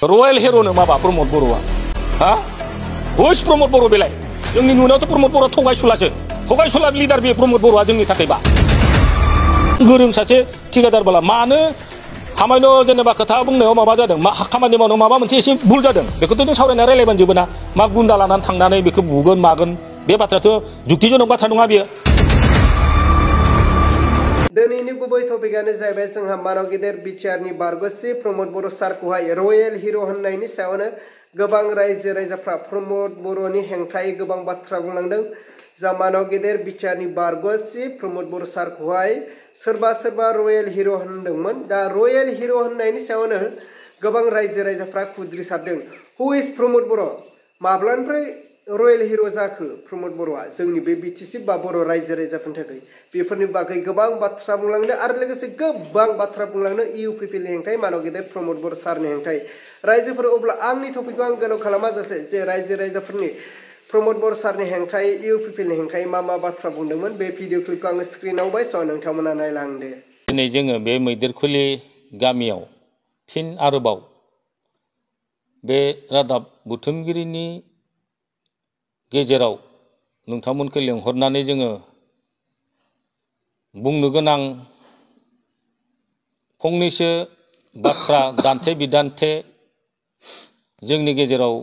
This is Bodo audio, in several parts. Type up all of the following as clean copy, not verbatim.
रयेल हिर'नो माबा प्रमद बर'आ हा हुइस प्रमद बर' बेलाय जोंनि नुनायावथ' प्रमद बर'आ थगायसुला लिडार बे प्रमद बर'आ जोंनि थाखायबा गोरों सासे ठिकादारबाला मानो खामानियाव जेनेबा खोथा बुंनायाव माबा जादों खामानि मावनायाव माबा मोनसे एसे भुल जादों बेखौथ' जों सावरायना रायलायबानो जोबो ना मा गुन्दा लानानै थांनानै बेखौ बुगोन मागोन बे बाथ्रायाथ' जुक्तिजनक बाथ्रा नङा बेयो दिनैनि गुबै टपिकआनो जाहैबाय जोंहा मानव गेदेर बिटिआरनि बारग'सि प्रमद बर' सारखौहाय रयेल हिर' होननायनि सायावनो गोबां रायजो राजाफ्रा प्रमद बर'नि हेंथायै गोबां बाथ्रा बुंलांदों जा मानव गेदेर बिटिआरनि बारग'सि प्रमद बर' सारखौहाय सोरबा रयेल हिर' होनदोंमोन दा रयेल हिर' होननायनि सायावनो गोबां रायजो राजाफ्रा खुद्रिसारदों हु इज प्रमद बर' माब्लानिफ्राय रयेल हिर' जाखो प्रमद बर'आ जोंनि बे बिटिसि बा बर' रायजो राजाफोरनि थाखाय बेफोरनि बागै गोबां बाथ्रा बुंलांदों आरो लोगोसे गोबां बाथ्रा बुंलांदों इउपिपिएलनि हेंथायै मानव गेदेर प्रमद बर' सारनि हेंथायै रायजोफोर अब्ला आंनि टपिकखौ आं गोलाव खालामाजासे जे रायजो राजाफोरनि प्रमद बर' सारनि हेंथायै इउपिपिएलनि हेंथायै मा बाथ्रा बुंदोंमोन बे भिडिअ क्लिपखौ आङो स्क्रिनाव होबाय स' नोंथांमोना नायलांदो दिनै जोङो बे मैदेरखुलि गामियाव फिन आरोबाव बे रादाब बुथुमगिरिनि गेजेराव नोंथांमोनखौ लेंहरनानै जोङो बुंनो गोनां फंनैसो बाथ्रा दान्थे बिदान्थे जोंनि गेजेराव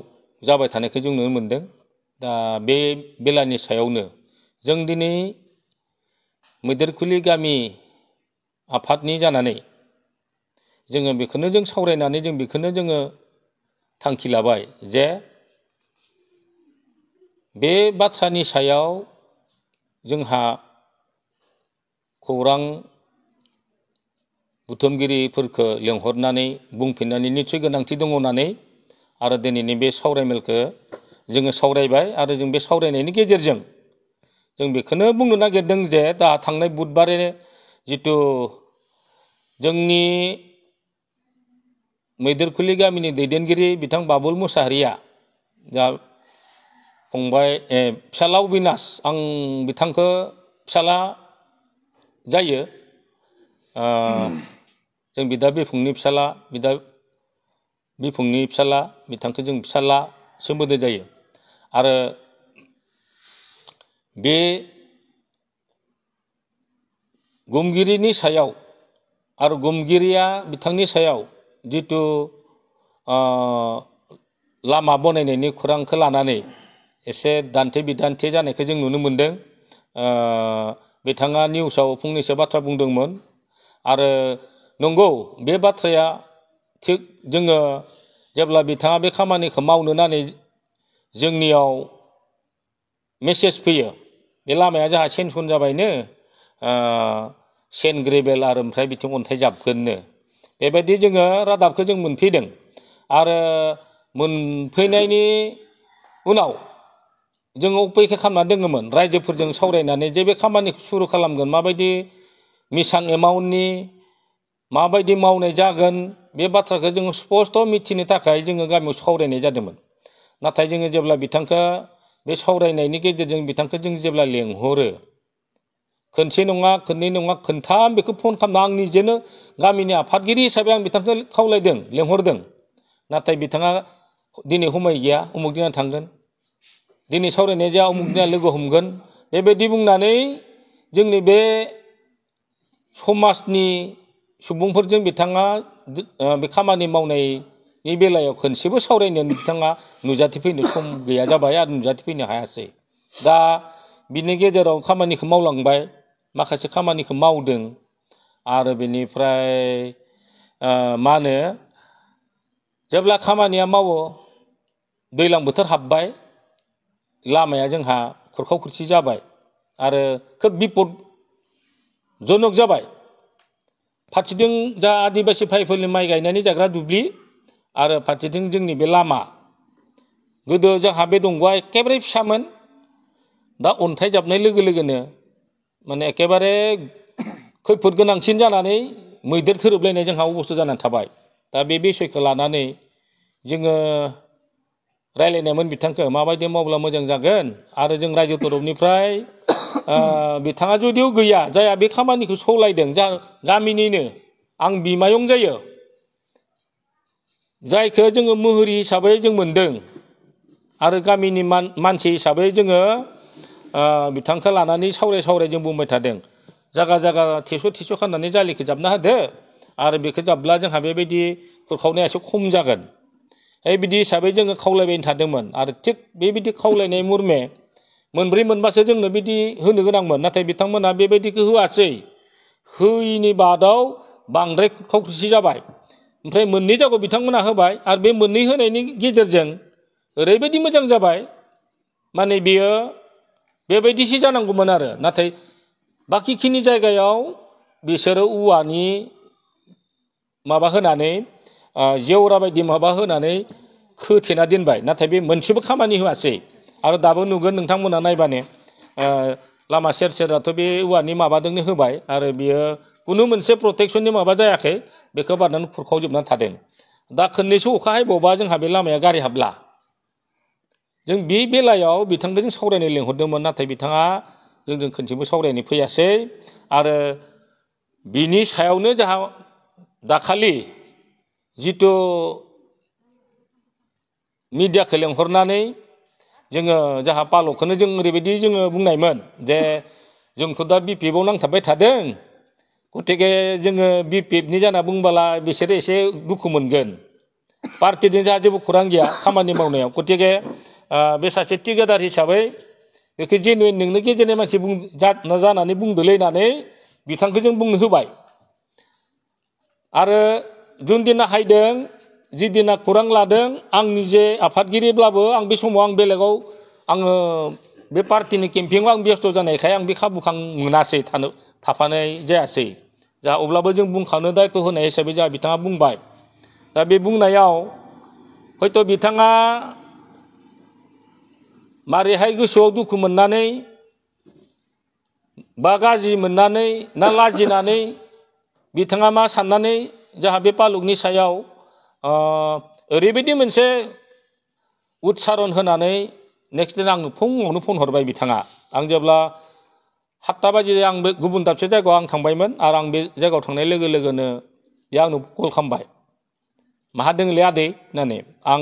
जाबाय थानायखौ जों नुनो मोनदों दा बे बेलानि सायावनो जों दिनै मैदेरखुलि गामि आफादनि जानानै जोङो बेखौनो जों सावरायनानै जों बेखौनो जोङो थांखि लाबाय जे बे बाथ्रानि सायाव जोंहा खौरां बुथुमगिरिफोरखौ लेंहरनानै बुंफिननानै निसय गोनांथि दङ होननानै आरो दिनैनि बे सावरायमेलखौ जोङो सावरायबाय आरो जों बे सावरायनायनि गेजेरजों जों बेखौनो बुंनो नागिरदों जे दा थांनाय बुधबारे जितु जोंनि मैदेरखुलि गामिनि दैदेनगिरि बिथां बाबुल मुसाहारिया दा फंबाय फिसाला अबिनाश आं बिथांखौ फिसाला जायो जों बिदा बिफंनि फिसाला बिदा बिफंनि फिसाला बिथांखौ जों फिसाला सोमोन्दो जायो आरो बे गुमगिरिनि सायाव आरो गुमगिरिया बिथांनि सायाव जितु लामा बनायनायनि खौरांखौ लानानै एसे दान्थे बिदान्थे जानायखौ जों नुनो मोनदों बिथाङा निउसाव फंनैसो बाथ्रा बुंदोंमोन आरो नंगौ बे बाथ्राया थिग जोङो जेब्ला बिथाङा बे खामानिखौ मावनो होननानै जोंनियाव मेसेज फैयो बे लामाया जोंहा सेनसन जाबायनो सेन ग्रेभेल आरो ओमफ्राय बिथिं अन्थाइ जाबगोननो बेबायदि जोङो रादाबखौ जों मोनफैदों आरो मोनफैनायनि उनाव जोङो अपेक्षा खालामना दोङोमोन रायजोफोरजों सावरायनानै जे बे खामानिखौ सुरु खालामगोन माबायदि मिसां एमाउन्टनि माबायदि मावनाय जागोन बे बाथ्राखौ जोङो स्पष्ट मिथिनो थाखाय जोङो गामियाव सावरायनाय जादोंमोन नाथाय जोङो जेब्ला बिथांखौ बे सावरायनायनि गेजेरजों बिथांखौ जों जेब्ला लेंहरो खनसे नङा खननै नङा खनथाम बेखौ फन खालामना आं निजेनो गामिनि आफादगिरि हिसाबै आं बिथांखौ खावलायदों लेंहरदों नाथाय बिथाङा दिनै समाय गैया उमुक दिना थांगोन दिनै सावरायनाया जा उमुक दिना लोगो हमगोन बेबायदि बुंनानै जोंनि बे समाजनि सुबुंफोरजों बिथाङा बे खामानि मावनायनि बेलायाव खनसेबो सावरायनो बिथाङा नुजाथिफैनो सम गैया जाबाय आरो नुजाथिफैनो हायासै दा बिनि गेजेराव खामानिखौ मावलांबाय माखासे खामानिखौ मावदों आरो बेनिफ्राय मा होनो जेब्ला खामानिया मावो दैज्लां बोथोर हाबबाय लामाया जोंहा खुरखाव खुरसि जाबाय आरो खोब बिपदजनक जाबाय फारसेथिं जा आदिबासि भाइफोरनि माइ गायनानै जाग्रा दुब्लि आरो फारसेथिं जोंनि बे लामा गोदो जोंहा बे दंग'आ एखेबारे फिसामोन दा अन्थाइ जाबनाय लोगो लोगोनो माने एखेबारे खैफोद गोनांसिन जानानै मैदेर थोरोबलायनाय जोंहा अबस्था जानानै थाबाय दा बे बिसयखौ लानानै जोङो रायलायनायमोन बिथांखौ माबायदि मावब्ला मोजां जागोन आरो जों रायजो तरफनिफ्राय बिथाङा जुदिও गैया जाया बे खामानिखौ सावलायदों जा गामिनिनो आं बिमायं जायो जायखौ जोङो मुहुरि हिसाबै जों मोनदों आरो गामिनि मानसि हिसाबै जोङो बिथांखौ लानानै सावराय जों बुंबाय थादों जागा जागा थेस' खालामनानै जालिखौ जाबना होदो आरो बेखौ जाब्ला जोंहा बेबायदि खुरखावनाया एसे खम जागोन बिदि हिसाबै जोङो खावलायबाय थादोंमोन आरो थिग बेबायदि खावलायनाय मर्मे मोनब्रै मोनबासो जोंनो बिदि होनो गोनांमोन नाथाय बिथांमोना बेबायदिखौ होआसै होयिनि बादाव बांद्राय खावख्रिसि जाबाय ओमफ्राय मोननै जायगायाव बिथांमोना होबाय आरो बे मोननै होनायनि गेजेरजों ओरैबायदि मोजां जाबाय माने बेयो बेबायदिसो जानांगौमोन आरो नाथाय बाखिखिनि जायगायाव बिसोरो औवानि माबा होनानै जेवरा बायदि माबा होनानै खोथेना दोनबाय नाथाय बे मोनसेबो खामानि होआसै आरो दाबो नुगोन नोंथांमोना नायबानो लामा सेर सेराथ' बे औवानि माबाजोंनो होबाय आरो बियो कुनु मोनसे प्रटेक्सननि माबा जायाखै बेखौ बारनानै खुरखावजोबनानै थादों दा खननैसो अखा हायबावबा जोंहा बे लामाया गारि हाबला जों बे बेलायाव बिथांखौ जों सावरायनो लिंहरदोंमोन नाथाय बिथाङा जोंजों खनसेबो सावरायनो फैयासै आरो बिनि सायावनो जोंहा दाखालि जिथु मिडियाखौ लेंहरनानै जोङो जोंहा पालकखौनो जों ओरैबायदि जोङो बुंनायमोन जे जोंथ' दा BPF-आव नांथाबबाय थादों गतिके जोङो BPF-नि जाना बुंबोला बिसोरो एसे दुखु मोनगोन पार्टिजों जोंहा जेबो खौरां गैया खामानि मावनायाव गतिके बे सासे थिकादार हिसाबै बेखौ जेनुइन नोंनो गेजेरनि मानसि जानानै बुंदोलै होननानै बिथांखौ जों बुंनो होबाय आरो जों दिना हायदों जि दिना खौरां लादों आं निजे आफादगिरिब्लाबो आं बे समाव आं बेलेगाव आङो बे पार्टिनि केम्पिंआव आं बेस्थ' जानायखाय आं बे खाबुखौ मोनासै थाफानाय जायासै जा अब्लाबो जों बुंखानो दायथ' होनाय हिसाबै जोंहा बिथाङा बुंबाय दा बे बुंनायाव हयथ' बिथाङा मारैहाय गोसोआव दुखु मोननानै बा गाज्रि मोननानै ना लाजिनानै बिथाङा मा साननानै जोंहा बे पालकनि सायाव ओरैबायदि मोनसे उच्चारन होनानै नेक्स्ट दिन आंनो फुङावनो फन हरबाय बिथाङा आं जेब्ला 7टा बाजि आं बे गुबुन दाबसे जायगायाव आं थांबायमोन आरो आं बे जायगायाव थांनाय लोगो लोगोनो बे आंनो कल खालामबाय माहा दोंलै आदै होननानै आं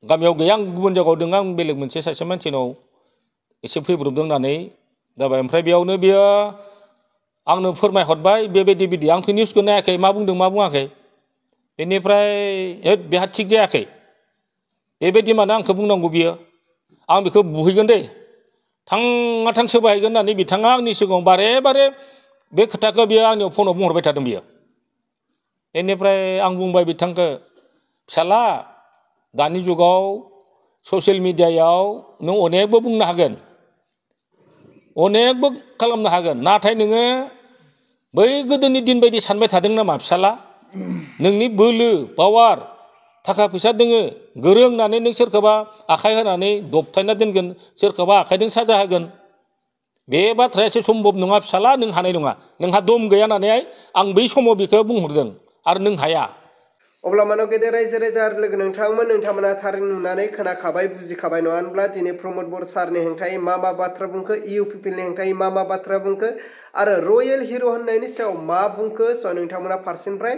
गामियाव गैया आं गुबुन जायगायाव दङ आं बेलेग मोनसे सासे मानसिनाव एसे फैब्रबदों होननानै जाबाय ओमफ्राय बेयावनो बियो आंनो फोरमायहरबाय बेबायदि बिदि आंथ' निउसखौ नायाखै मा बुंदों मा बुङाखै बेनिफ्राय बेहा थिग जायाखै बेबायदि माने आंखौ बुंनांगौ बियो आं बेखौ बुहैगोन दे थाङा सोबाहैगोन होननानै बिथाङा आंनि सिगाङाव बारे बारे बे खोथाखौ बियो आंनियाव फनाव बुंहरबाय थादों बियो बेनिफ्राय आं बुंबाय बिथांखौ फिसाला दानि जुगाव ससियेल मिडियायाव नों अनेकबो बुंनो हागोन अनेकबो खालामनो हागोन नाथाय नोङो बै गोदोनि दिन बायदि सानबाय थादों नामा फिसाला नोंनि बोलो पावार थाखा फैसा दोङो गोरों होननानै नों सोरखौबा आखाइ होनानै दबथायना दोनगोन सोरखौबा आखाइजों साजा होगोन बे बाथ्राया एसे सम्भब नङा फिसाला नों हानाय नङा नोंहा दम गैया होननानै आं बै समाव बेखौ बुंहरदों आरो नों हाया अब्ला मानव गेदेर रायजो राजा लोगो नोंथांमोना थारै नुनानै खोनाखाबाय बुजिखाबाय नङा होनब्ला दिनै प्रमद बर' सारनि हेंथायै मा बाथ्रा बुंखो इउपिपिएलनि हेंथायै मा बाथ्रा बुंखो आरो रयेल हिर' होननायनि सायाव मा बुंखो स' नोंथांमोना फारसेनिफ्राय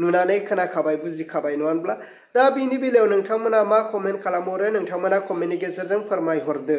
नुनानै खोनाखाबाय बुजिखाबाय नङा होनब्ला दा बिनि बेलायाव नोंथांमोना मा कमेन्ट खालामहरो नोंथांमोना कमेन्टनि गेजेरजों फोरमायहरदो।